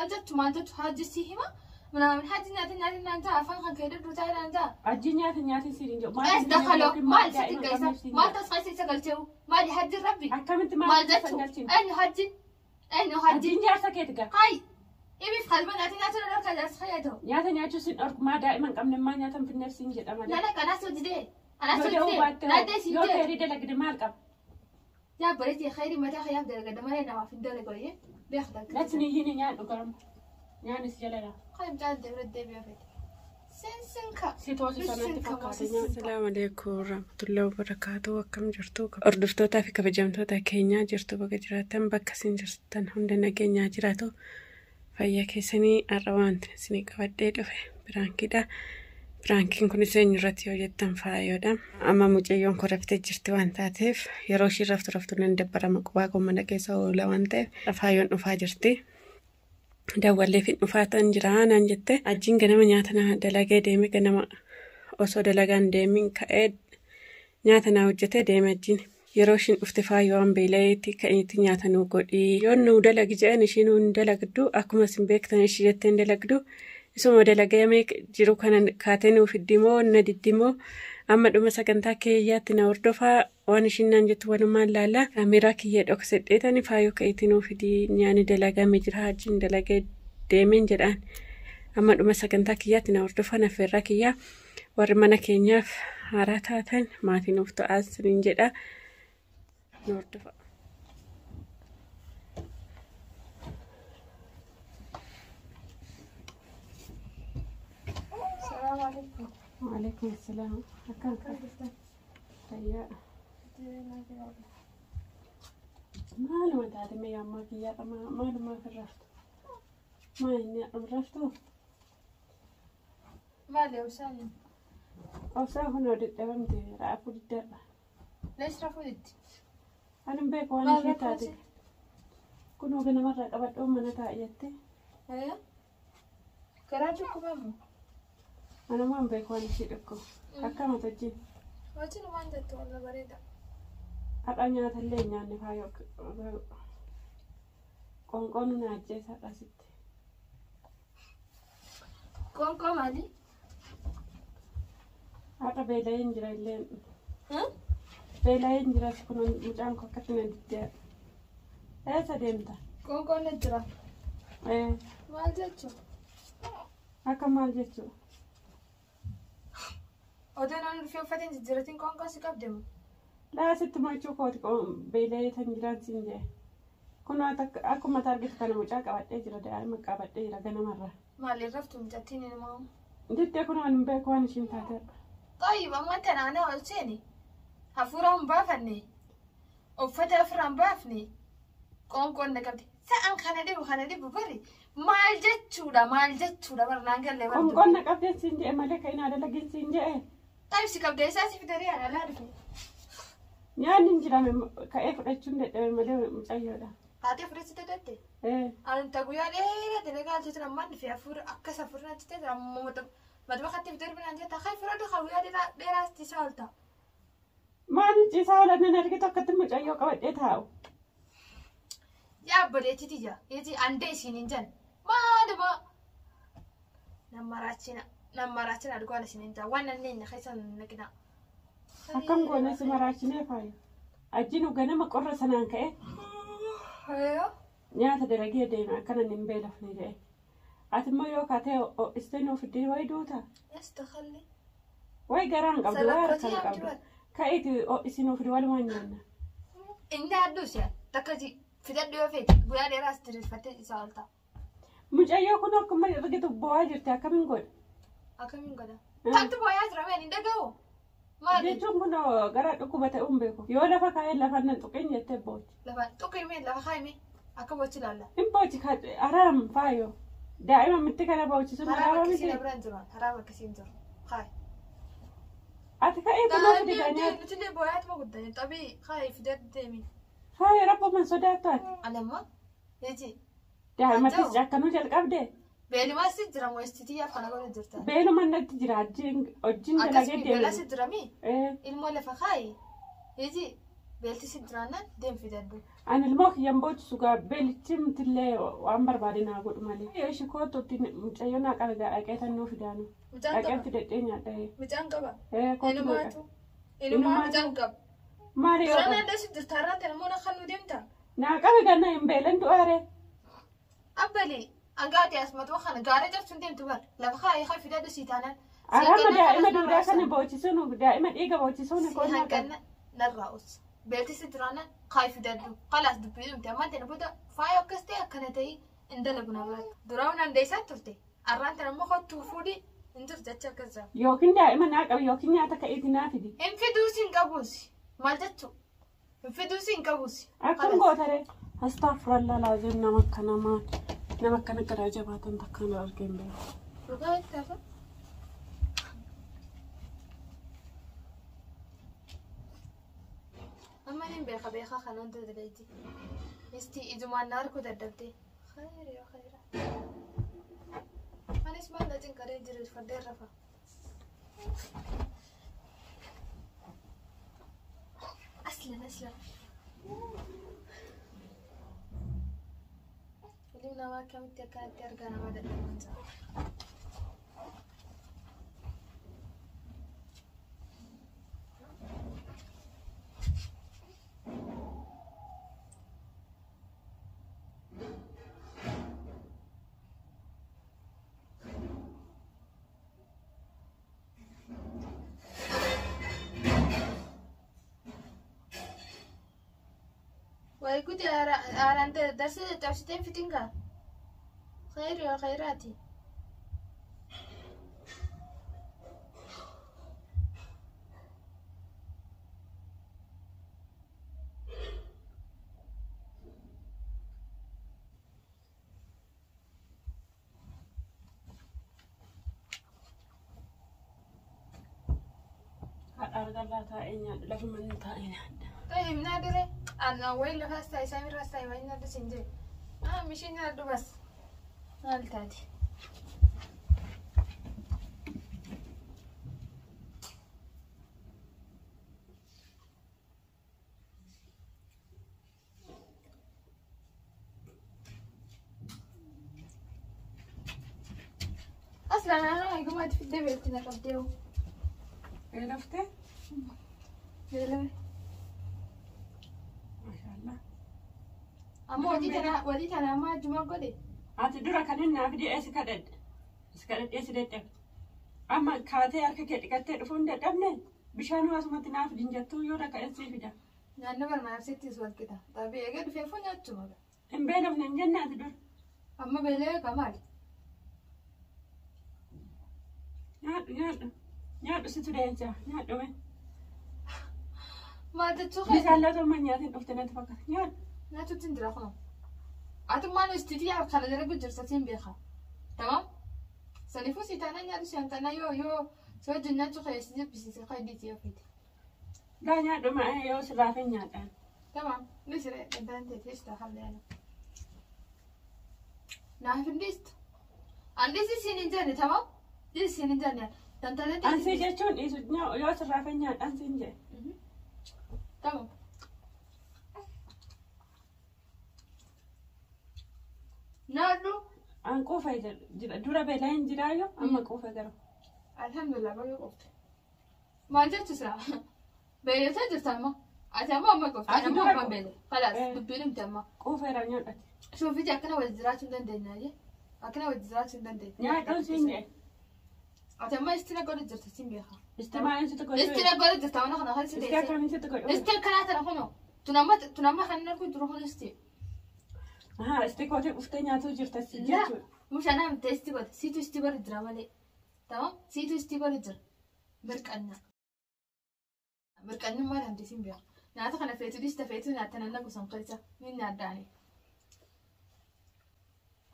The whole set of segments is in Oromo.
Maal jettu maal jettu hajji si hima ምናምን ሀጂ nyaata nyaata naan ta'a afaan kan kee dhudhu taa'e naan ta'a. Hajji nyaata nyaata siin hin jedhu. Es dakalo maal sitti geessa maal tasfaa isa galcheewu maali hajji rabbi Akkamitti maal maal jettu galchine? eenyu hajji eenyu hajji Hajjiin jaarsa keeti gaa. hay ibiif qalma nyaata nyaata dhorka jaarsa fayyadamu. Nyaata nyaachuu siin dhorku maa daa'ima hin qabne maa nyaata hin finneef siin jedha malee. Nana kanaas hojii anaas Yoo da'uu hojii baatte naadee siin yoo jee. feerii dalagde maal qaba? Yaa bareetii khayri mataa khayyaaf dalagada malee namaaf hin dalagoyee beekta. Latti ni nyaadhu garuu. Nyaanni si jala laa. Qayyim caaltee bira deebi'ee fedhe. Sinsinka. Si toosisan natti fakkaate nyaata. Assalaamu alaikum warahmatullahi wabarakatuh. Akkam jirtu hordoftootaa fi kabajamtoota keenyaa jirtu bakka jiraatan bakka isin jirtan hunda nageenyaa jiraatu fayyaa keessanii har'a wanti isinii qabadhee dhufe prankiidha. Prankiin kunis eenyurratti yoo jettan faayyoodha. Amma mucayyoon koo raftee jirti waan taateef yeroo ishiin raftu raftu nan dabbarama qubaa koo mana keessa oola waan ta'eef faayyoon dhufaa jirti. Dawwallee fi dhufaatan jira naan jette achiin ganama nyaata na dalagee deeme ganama osoo dalagaan deemin ka'ee nyaata na hojjetee deeme achiin yeroo ishiin dhufte faayyoo beela'eetti ka'eetti nyaata nu godhii yoo nu dalagi jedhan ishiin nu hin dalagdu akkuma isin beektan ishii jettee hin dalagdu isuma dalagamee jiru kana kaatee nuuf iddimoo na diddimoo amma dhuma sagantaa keeyyaatti na hordofaa waan ishiin naan jettu walumaan laala kaameeraa kiyyee dhoksedheetani faayyoo ka'eetti nuuf fidii nyaanni dalagamee jira achiin dalagee deemeen jedhaan amma dhuma sagantaa kiyyaatti na hordofaa affeerraa kiyyaa warri mana keenyaaf haaraa taatan maatii nuuf ta'aa isiniin jedha nu hordofaa. Salaamu alaikum. Waalaikum salaam. Akkam fayyaa. Maaluma taate mee ammaa kiyyaadha maalumaaf hin raftu? Maal inni hin raftu? Maali obsaan? Obsaan kun dadhabamte raafuu diddaadha. Lees rafuu ditti. Ani hin beeku waan Maal ishee rakkoo taate. ishee? Kunoo ganamarraa qabadhoo mana taa'a jettee. Garaa dhukkubamu. Anumaa hin beeku waan ishee dhukkubu. Akkam hojii? Hojiin waan jettu walla bareeda. Har'a nyaatallee hin nyaanne faayoo qoonqoon nu ajjeesa har'a sitti. Qoonqoo maali? Har'a beela'een jira illee. Beela'een jira kun mucaan koo akkatti na diddee. Eessa deemta? Qoonqoon na jira. Ee, Maal jechuun? akka maal jechuudha? Odoo namni dhufee uffata hin jijjiiratiin qoonqoo si qabde moo? Laa sitti mo'achuu kooti beela'ee tan jiraan siin jee. Kun akkuma argitu kana mucaa qabadhee jira daa'ima qabadhee jira ganamarraa. Maali raftu mucattiin ilmoo? Diddee kun waan hin beeku waan ishiin taateedha. Xayyib amma tanaana ol seeni. Hafuura hin baafanne. Uffata ofirraa hin baafne. Qoonqoon na qabde. Sa'an kana dhibu bari maal jechuudha maal jechuudha bara naan galle bara. Qoonqoon na qabdeen siin jee malee kan inni dalageen siin jee. Xayyib si qabde isaa si fidanii ana alaa dhufe. Nyaanni hin jirame ka'ee fudhachuun dadhabe malee mucayyoodha. Haatee fudhachuu dadhabde. Ee, Ani ta guyyaa dheeraa dalagaa hojjetan ammaan dhufe hafuura akkas hafuura natti ta'e ammoo matuma katti fidee naan jetta kai fudhadhu ka guyyaa dheeraa ciisaa oolta. maal ciisaa oolan nan argitu akkatti mucayyoo qabadhee taa'u. Yaa obboleettii tiyya yeeti andee isiin hin jan maaluma namma raachina dhugaan isin hin jaa waan nanneen keessa naqina. Akkam goone si maraachinee faayu. Ajjiin ganama qorra sanaan ka'e nyaata dalagee deeme akkana hin beelofne jedhe. Ati immoo yoo kaatee ho'istee nuuf fiddee wayi duuta. Astakhalli. Wayi garaa hin qabdu wayi harka hin Salakkotii qabdu. abdii Ka'iiti ho'isii nuuf fidi walumaan nyaanna. Inni hadduu si'a takka fidadhu yoo feete guyyaa dheeraa as diriirfattee ciisaa oolta. Mucayyoo kun akkuma argitu bo'aa jirti akkamiin godha? Akkamiin godha? Tantu booyaa jira mee hin dhaga'u? Maali? Jechuun kun gara dhukkuba ta'uu hin beeku. Yoo lafa kaa'ee lafaan nan tuqeen jettee boochi. Lafa tuqime lafa kaa'ime akka boochi ilaalla. Hin boochi haraam faayoo. Daa'ima mitti kana boochisuun Haraam haraama akkasii miti. na bira hin jiru. Haraam akkasii hin jiru. Kaa'i. Ati ka'ee kunoo fidi gaa nyaata. Nuti illee booyaatuma guddane xabii kaa'i fidadhu deemi. Faayoo rabbuman sodaattu ati. Alamma jechi Daa'imattis akkanuu jalqabde. beelumaa si jira moo istitiyyaaf kana godhu jirta. Beeluma natti jira hojiin dalagee Akkasuma beelaa deeme. si jira mi? Ee, Ilmoo lafa kaa'i. Jechi Beelti si jiraannaan deem fidadhu. Ani ilmoo kiyyan boochisu gaa beelichi mitillee waan barbaade naa godhu malee. Yoo ishii kootutti mucayyoo naa qabe gaa dhaqee tannoo fidaanu. Mucaan Dhaqeen qaba. fidadhee nyaadha. Mucaan qaba. Ee kootu naa qabe. Inumaatu. Inumaa mucaan qaba. Maali yoo Duraan qabe? adda si jirta har'aan tana immoo na kan nu deemta. Naa qabe ganna hin beelan du'aare. Abbalii angaati asmatoo kana gaara cabsuun deemtu bar lafa kaayee kan fidadhu si taanaan. Araama daa'ima duudaa kana boochisuun daa'ima dhiiga boochisuun Si koo naa qabe. hanqanna narraa us. Beelti si jiraannaan kaayee fidadhu. Kalaas dubbii dhumte ammaan tana booda faaya akkas ta'e akkana ta'e hin dalagu na biratti. Duraan naan deessaa turte. Har'aan tana immoo kottuu fuudhi hin jirtu jecha akkas jira. Yookiin daa'ima naa qabe yookiin nyaata ka'iiti naa fidi. Hin fiduus hin qabuus. Maal jechuu? Hin fiduus hin qabuus. Akkam gootaree? Astaghfirullah laazim nama akkana maal nama akkana garaa jabaatan takkaan argee hin beeku. Dhugaa itti hafa. Amma niin beeka beekaa kan hunda dalayti. Isti ijumaan na harkuu dadhabde. Khayri yoo khayra. Anis maal na cinqaree jiru fardeen rafa. Aslan aslan. Ilmi namaa akkamitti akkanatti argaa nama dadhaban ta'a. Way gudi haaraan darsii caccabsiteen fitingaa. Khayri yoo khayraati. Haadha argallaa taa'ee nyaadhu lafa manni taa'ee nyaadha. طيب نادرة أنا وين لفاستا يسامي راستا وين نادر سنجي آه مشي نادر بس مال تاتي أصلا أنا قمت في الدبل كنا قبديو Beeloftee? بلوي Maashaallah. أما وديت أنا وديت أنا ما جمعة قولي Ati dura kan inni naaf dhi'ee si kadhadhe. Si kadhadhee si dadhabe. Amma kaatee harka kee dhiqattee dhufuu hin dadhabne bishaan asumatti naaf dinjattuu yoo rakka'e sii fida. Naannoo barmaaf wal qixa. Xabii eegee dhufee foon nyaachuma. Hin beelofne hin jenne ati dura. Amma beelee kamaali. Nyaadhu nyaadhu. Nyaadhu situ deemsa nyaadhu mee. Maal jechuu Bishaan laata amma nyaatiin dhufte natti fakkaata. Nyaadhu. Nyaachuutti hin jira kunoo. Atummaan istiitii kana dalagu jirsa siin beeka. Tamam? Saniifuu si taanaan nyaadhu si hanqanaa yoo yoo si wajjin nyaachuu kee si jibbisiise kee yoo feete. Gaa nyaadhu ma'ee yoo sirraaf hin nyaadhaan. Tamam. Nisire dandaan teetee si taafam leena. Naaf hin dhiistu. An dhiisi siin hin jenne tamam? Dhiisi siin hin jenne. Tantalee Ansii jechuun dhiisu yoo sirraaf hin nyaadhaan siin jedhe. Tamam. Nyaadhu. An quufee jira dura beelaa hin jiraayyoo amma quufee gara. Alhamdulillah baga qofte. Maal jechuusa? Beelotaa jirta amma. Ati amma amma qofte. Ani Ati amma dura amma beele. Khalaas Eh. dubbiin himte amma. Quufeera nyaadhati. Shuufiti akkana wal jiraachuu hin dandeenye. Akkana wal jiraachuu hin dandeenye. Nyaadhuun siin jedhe. Ati amma istina godhu jirta siin beeka. Istimaa'in sitti godhu. Istina godhu jirta mana kana kan si Isti deesse. akkamiin sitti godhu? Isti akkanaa tana kunoo. Tun amma kan inni argu jiru kun isti. Ahaa isti kootee dhuftee nyaatuu jirta La. jechuudha. Mush anaa miti isti godhe. Siitu isti godhu jira malee. Tamam? Siitu isti godhu jira. Mirqanna. Mirqannummaa dhamde siin beeka. Nyaata kana feetu dhiista feetu nyaatta nan gosan keessa ni nyaaddaani.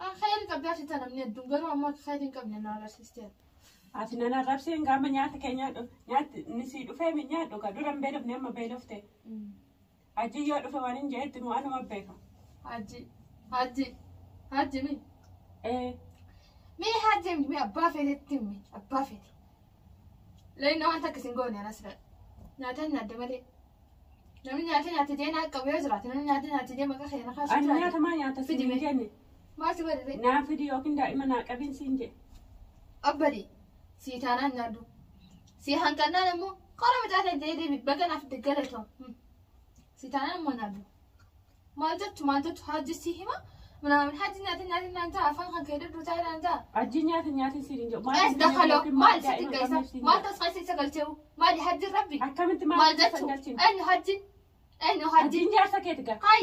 An khayri qabdaa shita namni hedduun garuu ammoo akka khayri hin qabne na agarsiisteera. Ati nan arrabseen gaama nyaata kee nyaadhu nyaatti ni sii dhufee mi nyaadhu gaa dura hin beelofne amma beelofte. Hajji yoo dhufe waan hin jedhetti nu anuma beeka. Hajji hajji hajji mi Ee mee hajji mi abbaa feetetti mi abbaa feete. Leeyna waan takka sin goone anas fedha. Nyaata nyaadde malee. Namni nyaata nyaate jee naa qabu yoo jiraate namni nyaata nyaate jee maqaa keenya kaasu Ani jiraate. nyaata maa nyaata siin Fidi hin mee. jenne. Maal si godhe? Naa fidi yookiin daa'ima naa qabin siin jedhe. Abbadi sii taanaan nyaadhu. Sii hanqannaan immoo qora mucaa ta'e jee deebi baga naaf deeggalatoo. Sii taanaan immoo nyaadhu. Maal jettu maal jettu hajji sii hima. Minaamin hajji nyaate nyaate naan ta'a afaan kan kee duddu taa'e naan ta'a. Ajji nyaata nyaata siin hin jedhu. Es dakhaloo maal si daa'ima xiqqeessa qabneef siin maal jedhu. tasqeessa isa galcheewu maali hajji rabbi Akkamitti maal maal jettu galchine? eenyu hajji eenyu hajji Ajjiin jaarsa keeti gaa. hay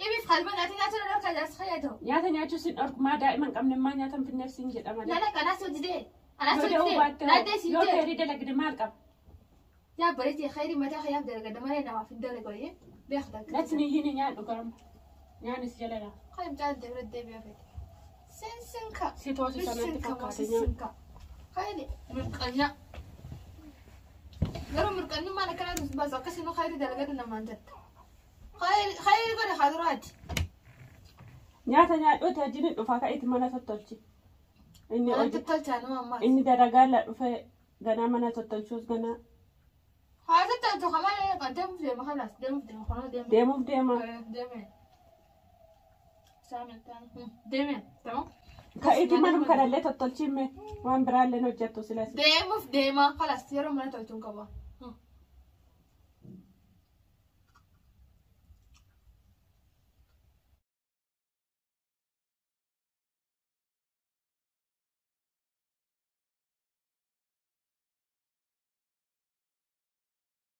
ibiif qalba nyaate nyaate dhorka jaarsa fayyadamu. Nyaata nyaachuu siin dhorku maa daa'ima hin qabne maa nyaata hin fidneef siin jedha malee. Nana kanas hojii anas Yoo da'uu hojii baatte naadee siin yoo jee. feerii dalagde maal qaba? Yaa bareedee khayri mataa khayyaaf dalagada malee namaaf hin dalagu beekta. Natti ni hin nyaadhu garuu. Nyaannis jala laa. Khayri mucaan deebira deebi'a fedhe. Sinsinka. Si toosisa natti fakkaate nyaanni. Sinsinka. Khayri mirqanya. Garuu mirqanyummaan akkanaa baasu akkasuma khayri dalagada namaan jetta. Khayri godhe khaduraati. Nyaata nyaadhuuti ajjiin dhufaa ka'eeti mana tottolchi. Inni Wanti hojii tolchaa nama ammaas. inni dalagaa dhufee ganaa mana tottolchuus ganaa Haa tottolchu kamaa kan deemuuf deema kanaas deemuuf deema kanaa deema. deemuuf deema. Deeme. Saamil taana. Deeme. Tamam. Ka'eeti manum kanallee tottolchiimme waan biraallee hojjettu silas. Deemuuf deema. Kalas yeroo mana tolchuun qaba.